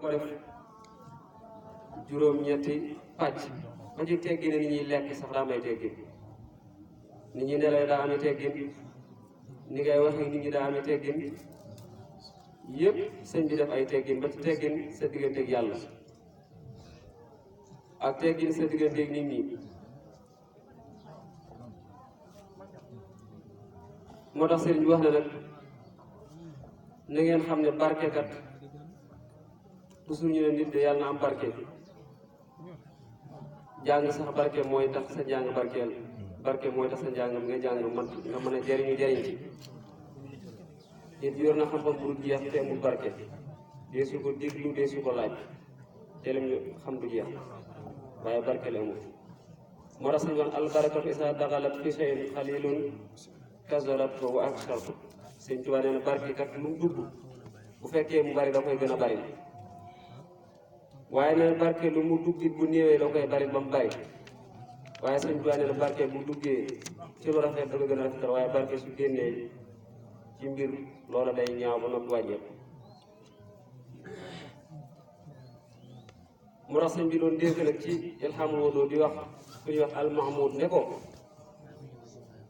ko def juróom-ñetti pàcc ba ci teggin ni ñuy lekk sax daa may teggin nit ñi nelaw daa amee teggin ni ngay waxee nit ñi daa amee teggin yëpp sëñ bi def ay teggin ba ci teggin sa digganteeg yàlla ak teggin sa digganteeg nit ñi moo tax sëriñ bi wax na nag na ngeen xam ne barkekat toujours ñu ne nit de yàlla na am barke jàng sax barke mooy tax sa njàng barkeel barke mooy tax sa njàng nga jàng nga mën a jariñu jariñ ci nit yor na xam-xam bu dul jeex te amul barke dee su ko déglu dee su ko laaj te lam ñu xam du jeex waaye barke la amul moo tax sañ wax albarakatu isa daxalat fi shay'in xalilun kazolat ko wa aksartu sëñ Tuubaa nee na barke kat lu mu dugg bu fekkee mu bari da koy gën a bari waaye nag barke lu mu dugg bu néewee da koy bari ba mu bari waaye sëñ Tuubaa nee na barke bu duggee ci lu rafet da koy gën a rafetal waaye barke su génnee ci mbir loola day ñaaw ba noppi wàññeeku mu tax sëñ bi doon dégg nag ci ilham wodoo di wax ku ñuy wax almahmud ne ko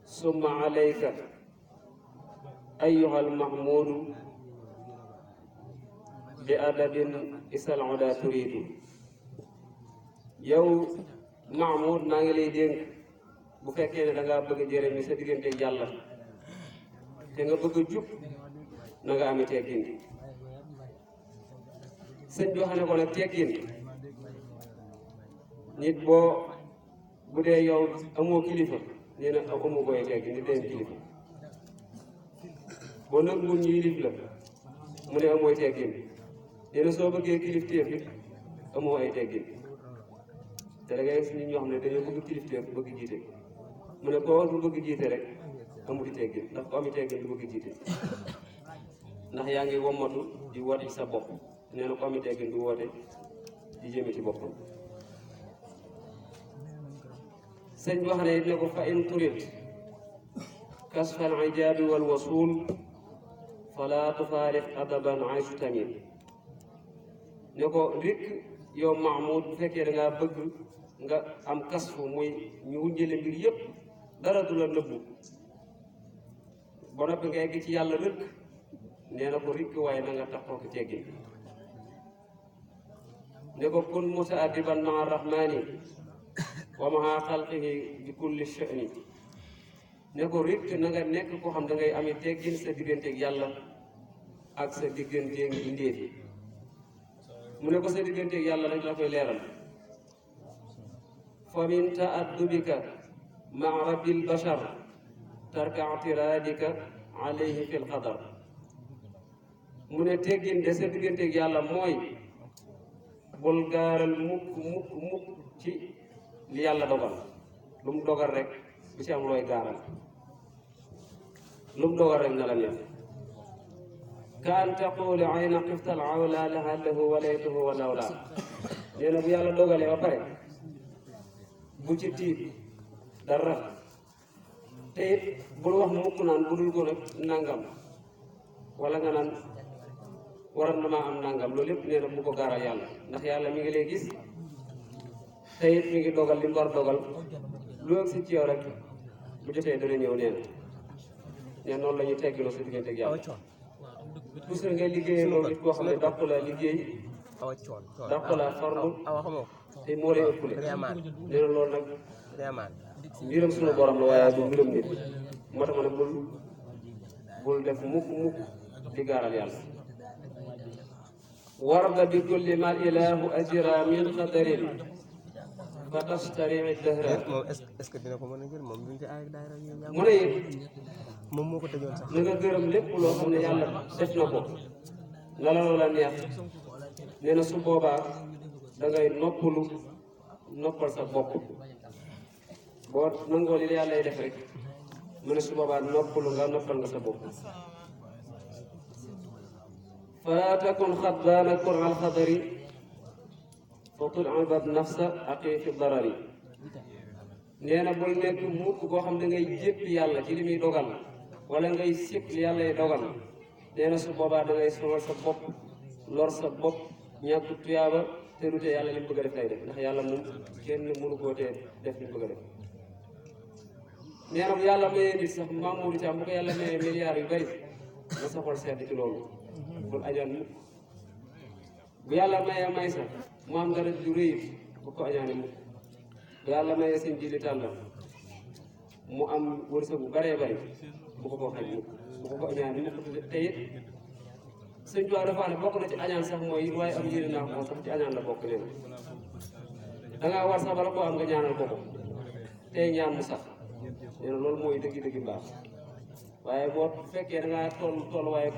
summa alayka ayyuha almahmudu bi adabin isal oda turidu yow mahmud maa ngi lay dénk bu fekkee ne da ngaa bëgg a jërëmi sa diggante yàlla te nga bëgg a jub na nga amee teggin sëñ bi wax ne ko nag teggin nit boo bu dee yow amoo kilifa nee na amoo koy teggin nit day kilifa boo nag mun ñu yilif la mu ne amooy teggin nee na soo bëggee kilifteef it amoo ay teggin te da ngay gis nit ñoo xam ne dañoo bëgg kilifteef bëgg jiite mu ne koo du bëgg jiite rek amul teggin ndax ko ami teggin du bëgg jiite ndax yaa ngi wommatu di woote ci sa bopp nee na ko ami teggin du woote di jëme ci boppam sëñ bi wax ne it ne ko fa in turid kasfal ijaabi wal wasul fala tufaariq adaban aysu tamit ne ko rikk yow Mahmoud bu fekkee da ngaa bëgg nga am kasfu muy ñu wunjële mbir yëpp dara du la nëbbu ba noppi nga egg ci yàlla rëkk nee na ko rikk waaye na nga taxoo ko teggin ne ko kun mutaadiban maa rahmani wa maa xalqihi bi kulli sha'ni ne ko rikk na nga nekk koo xam da ngay amee teggin sa digganteeg yàlla ak sa digganteeg mbindéef yi mu ne ko sa digganteeg yàlla rek la koy leeral fa min ta'addubika maa rabbil bashar tarka i'tiradika alayhi fil qadar mu ne teggin de sa digganteeg yàlla mooy bul gaaral mukk ci li yàlla dogal lu mu dogal rek bu ci am looy gaaral lu mu dogal rek na la neex ka an taqulu ayna xiftal awla lahallahu walaytuhu wa lawla nee na bu yàlla dogalee ba pare bu ci tiit dara te it bul wax mukk naan bu dul ko nag nangam wala nga naan waral na maa am nangam loolu yëpp nee na bu ko gaaral yàlla ndax yàlla mi ngi lay gis te it mi ngi dogal li mu war dogal lu ak si ci yow rek bu jotee dana ñëw nee na noonu la ñuy teggiloo sa diggante ak yàlla toujours ngay liggéeyee loolu nit koo xam ne dàq la liggéey dàq la farlu te moo lay ëppale nee na loolu nag mbiram suñu borom la waaye du mbiram nit moo tax ma ne bul def mukk di gaaral yàlla warda bi kulli ma ilahu ajra min qadarin fa tastari dahra moom est-ce que dina ko mën a jël moom duñ ci ay daayira mu ne it moom moo ko tëjoon sax na nga gërëm lépp loo xam ne yàlla def na ko la loola neex nee na su boobaa da ngay noppal sa bopp boo nangoo li la yàlla lay def rek mu ne su boobaa noppal nga sa bopp fala takun xaddaana kun al xadari fa tul'ibad nafsa aqi fi darari nee na bul nekk mukk koo xam da ngay jéppi yàlla ci li muy dogal wala ngay sip li yàlla lay dogal nee na su boobaa da ngay sonal sa bopp lor sa bopp ñàkk tuyaaba te du tee yàlla li mu bëgg a def lay def ndax yàlla moom kenn mënu koo tee def li mu bëgg a def. nee na bu yàlla mayee nit sax Mamadou Thiam bu ko yàlla mayee milliards yu bari na sa xol sedd ci loolu bul añaan mukk. bu yàlla mayee may sax mu am dara ju rëy bu ko añaane mukk. bu yàlla mayee seen jili tàllam mu am wërsëg bu baree bari bu ko xaj mukk bu ko añaane mukk. te it sëñ Tuubaa dafa ne bokk na ci añaan sax mooy waaye am yéene naa ko sax ci añaan la bokk nee na dangaa war sax bala koo am nga ñaanal ko tey ñaan mu sax nee na loolu mooy dëgg-dëgg baax. waaye boo fekkee dangaa toll waaye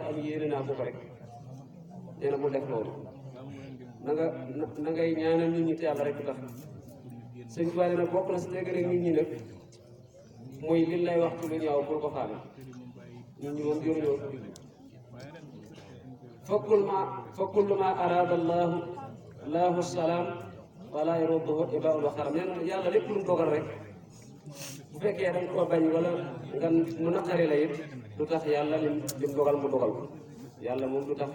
am yéene naa ko rek nee na mu def loolu na ngay ñaanal nit ñi te yàlla rek tax. sëñ Tuubaa nee na bokk na si dégg rek nit ñi nag mooy li lay wax ci lu ñaaw bul ko faale nit ñi moom yoruñoo fa kullu ma arada allahu salaam wala yarudduhu ibaa'ul wa xaram. nee na yàlla lépp lu mu dogal rek bu fekkee da nga koo bañ wala nga mu naqari la it du tax yàlla lim dogal mu dogal ko. yàlla moom du tax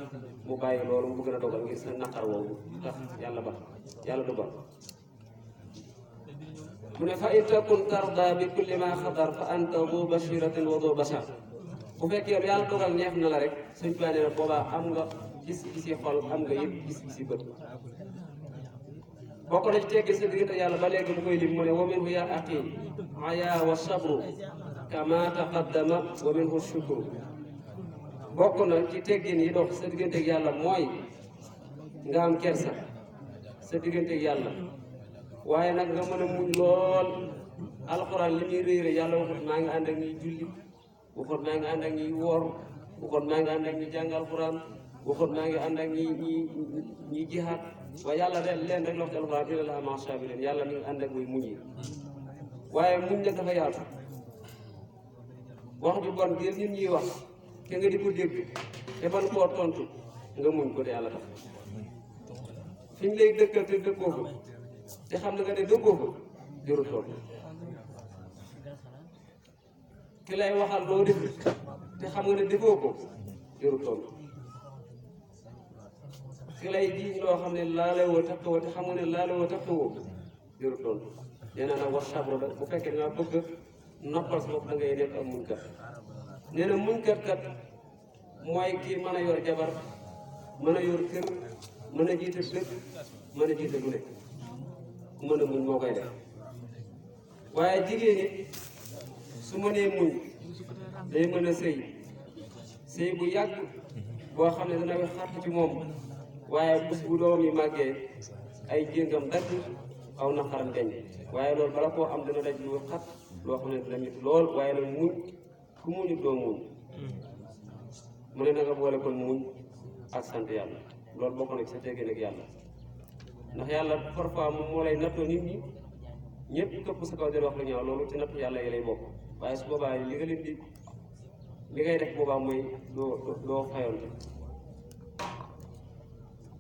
mu bàyyi loolu mu gën a dogal ngir sa naqar woowu du tax yàlla ba yàlla du ba. mu ne fa in takun tarda bi kulli ma xadar fa anta du bashiratin wa du bashar. bu fekkee lu yàlla dogal neex na la rek suñ tuwaa nee na boobaa am nga gis-gisi xol am nga yëpp gis-gisi bët. bokk na ci teggi sa diggante yàlla ba léegi bu koy lim mu ne wa minhu ya aqi aya wa sabru kama taqaddama wa minhu shukru. bokk na ci teggin yi dox sa diggante ak yàlla mooy nga am kersa sa diggante ak yàlla waaye nag nga mën a muñ lool. alxuraan li muy réere yàlla waxut maa ngi ànd ak ñuy julli waxut maa ngi ànd ak ñuy woor waxut maa ngi ànd ak ñuy jàng alxuraan waxut maa ngi ànd ak ñi jihaat waaye yàlla leen rek la wax ci alxuraan inna llaaha ma'a saabiriin yàlla mi ngi ànd ak muy muñ yi. waaye muñ nag dafa yaatu wax ju bon ngir nit ñi wax te nga di ko dégg te ban koo tontu nga muñ ko te yàlla tax. fi ñu lay dëkkal te dëkkoo ko te xam nga ne dëkkoo ko jërul tool ki lay waxal doo def te xam nga ne defoo ko jërul tool ki lay jiiñ loo xam ne laalewoo taxawoo te xam nga ne laalewoo taxawoo jërul tool. nee na nag wax sabro da bu fekkee dangaa bëgg noppal sa bopp da ngay nekk am muñkat. nee na muñkat kat mooy kii mën a yor jabar mën a yor kër mën a jiite dëkk mën a jiite lu nekk ku mën a muñ moo koy def. waaye jigéen ñi su mënee muñ day mën a sëy bu yàgg boo xam ne dana xàtt ci moom waaye bés bu doom yi màggee ay jéngam dagg aw naqaram deñ. waaye loolu bala koo am dana daj lu xat loo xam ne dina mit lool waaye nag muñ ku muñut doo muñ. mu ne na nga boole kon muñ ak sant yàlla loolu bokk na ci sa teggin ak yàlla ndax yàlla parfois moom moo lay nattoo nit ñi ñëpp këpp sa kaw del wax lu ñaaw loolu ci nattu yàlla yi lay bokk. waaye su boobaa li nga leen di li ngay def boobaa mooy doo fayonte.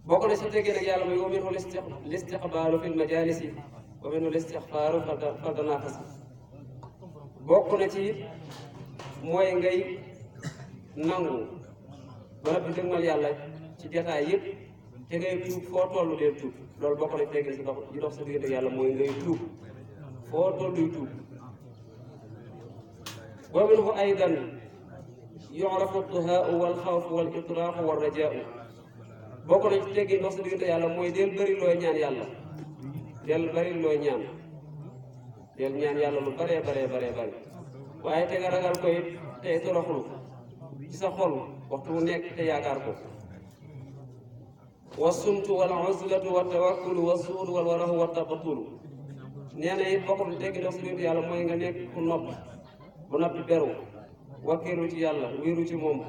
bokk na sa teggin ak yàlla mooy wa minhu listiqbaalu fil majaalisi wa minhu listixfaaru faltanafas. bokk na ci mooy ngay nangu wala bi dëgmal yàlla ci jataay yëpp te ngay tuub foo tollu deel tuub. loolu bokk na ci teggin si dox yi dox sa diggante yàlla mooy ngay tuub foo tolluy tuub. wa minhu aydan yu'rafu duhaau wal xawfu wal itraaqu wal rajaau. bokk na ci teggin dox sa diggante yàlla mooy del bëri looy ñaan yàlla del bëri looy ñaan del ñaan yàlla lu baree bari waaye te nga ragal ko it tey toroxlu ci sa xol waxtu wu nekk te yaakaar ko. wa sumtu wal uzlatu wa tawakkulu wa zuhdu wal warahu wa tabatulu. nee na it bokk na teggi dox si diggante yàlla mooy nga nekk ku nopp ba noppi beru wakkeeru ci yàlla wéeru ci moom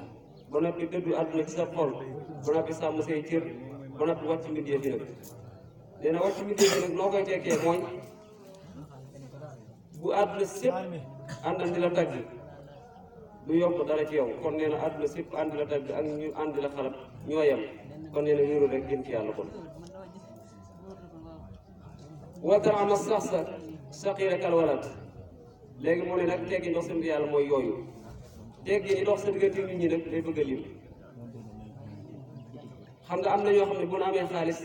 ba noppi dëddu àdduna ci sa xol ba noppi sàmm say cër ba noppi wàcc mbindee fi nag. nee na wàcc mbindee fi nag noo koy tekkee mooy bu àdduna sépp àndal di la tagg du yokk dara ci yow kon nee na àdduna sépp ànd di la tagg ak ñu ànd di la xalab ñoo yem kon nee na wéeru rek gën ci yàlla kon. watarama sax sa saqiira kal walad. léegi mu ne nag teggi dox sa diggante yàlla mooy yooyu teggi ni dox sa diggante nit ñi nag day bëgg a lim. xam nga am na ñoo xam ne bu nu amee xaalis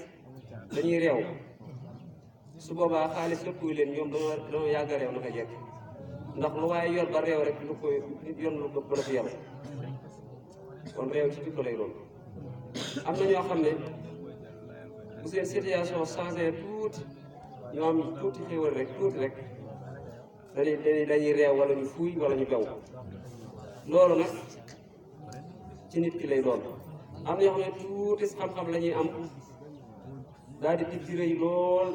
dañuy réew su boobaa xaalis lépp leen ñoom dañoo yàgg a réew naka jekk ndax lu waaye yor ba réew rek lu koy yor lu ba la fi yor kon réew ci jikko lay doon. am na ñoo xam ne bu seen situation changé tuuti ñoo am tuuti xéwal rek tuuti rek dañuy réew wala ñu fuuy wala ñu gaw loolu nag ci nit ki lay doon. am na ñoo xam ne tuuti xam-xam la ñuy am daal di digg rëy lool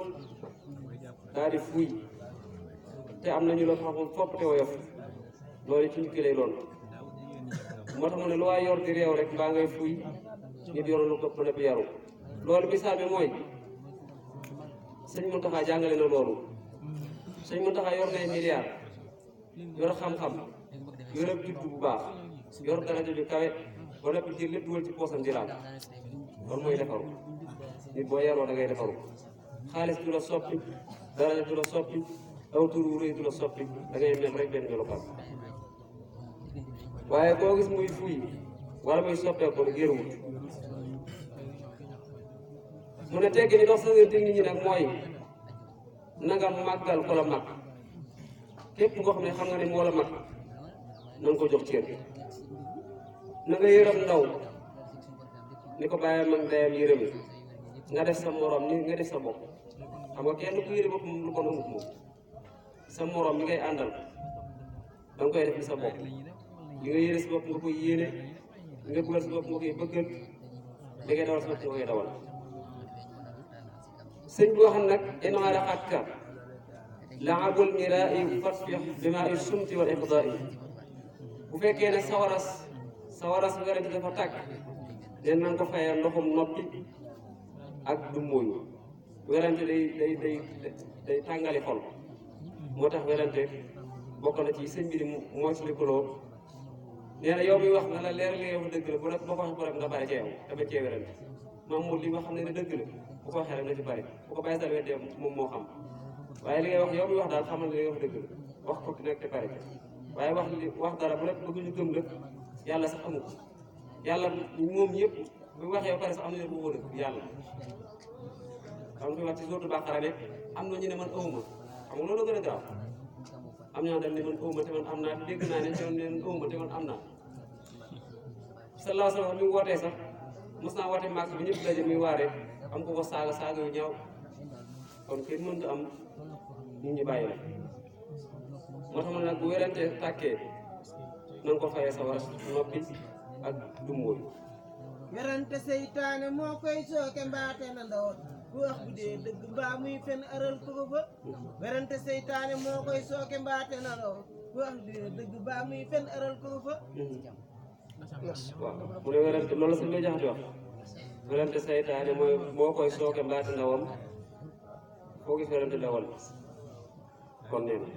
daal di fuuy te am nañu la xam fopp te woyof loolu ci nit ki lay doon. moo tax mu ne lu waay yor di réew rek mbaa ngay fuuy nit yor lu ko mën a bi yaru loolu misaal bi mooy sëñ Mountakha jàngale na loolu. sëñ Mountakha yor nay milliards yor xam-xam yor ab juddu bu baax yor daraja ju kawe ba noppi jël lépp dugal ci poosam di laal loolu mooy defaru nit boo yaroo da ngay defaru. xaalis du la soppi daraja du la soppi aw tur wu rëy du la soppi da ngay mel rek benn melokaan waaye koo gis muy fuy wala muy soppeeku nag yërëwut. mu ne teggi ni dox sa wér nit ñi nag mooy na nga màggal ko la mag képp koo xam ne xam nga ne moo la mag na nga ko jox cër. na nga yërëm ndaw ni ko bàyyi mag ndeyam yërëm nga def sa morom ni nga def sa bopp. xam nga kenn ku yëre bopp lu ko nangu moom sa morom mi ngay àndal da nga koy def ni sa bopp li nga yéene sa bopp nga koy yéene li nga bëggal sa bopp nga koy bëggal li ngay dawal sa bopp nga koy dawal. sëñ boo xam nag inaara xatka laabul mirai fatfix bimaa i sumti wal iqdaai bu fekkee ne sawaras werante dafa tàkk leen na nga ko fayee ndoxum noppi ak du mooyu. werante day tàngali xol moo tax werante bokk na ci sëñ bi di mooy silikoloo nee na yow mi wax na la leer li yow dëgg la bu nag boo ko waxee ko rek nga bari ci yow tamit cee werante maam mu li nga xam ne dëgg la bu ko waxee rek na ci bari bu ko bàyyi sal weddee moom moo xam waaye li ngay wax yow mi wax daal xamal ne li ngay wax dëgg la wax ko nekk te bari waaye wax dara bu rek bëgg ñu gëm la yàlla sax amu ko yàlla moom ñëpp bu waxee ba pare sax am na ne bu wóor yàlla xam nga wax ci sóotu Baqara ne am na ñu ne man awma xam nga loolu gën a gaaw am ñoo dañ ne man awma te man am naa dégg naa ne ñoom ne awma te man am naa. sallallahu alayhi wa sallam mi wootee sax mos naa woote màgg bi ñëpp daje muy waaree am ko ko saaga yu ñaaw kon kenn mënta am nit ñi bàyyi la. moo tax ma nag bu werante tàkkee na nga ko fayee sa war noppi ak dummóoy. werante seytaane moo koy sooke mbaate na ndawoon bu wax bu dee dëgg mbaa muy fen aral ko fa werante seytaane moo koy sooke mbaate na ndawoon bu wax bu dee dëgg mbaa muy fen aral ko fa. waaw mu ne werante loolu sax loo jaxati wax werante seytaane moo koy sooke mbaate ndawam foo gis werante ndawal kon nee na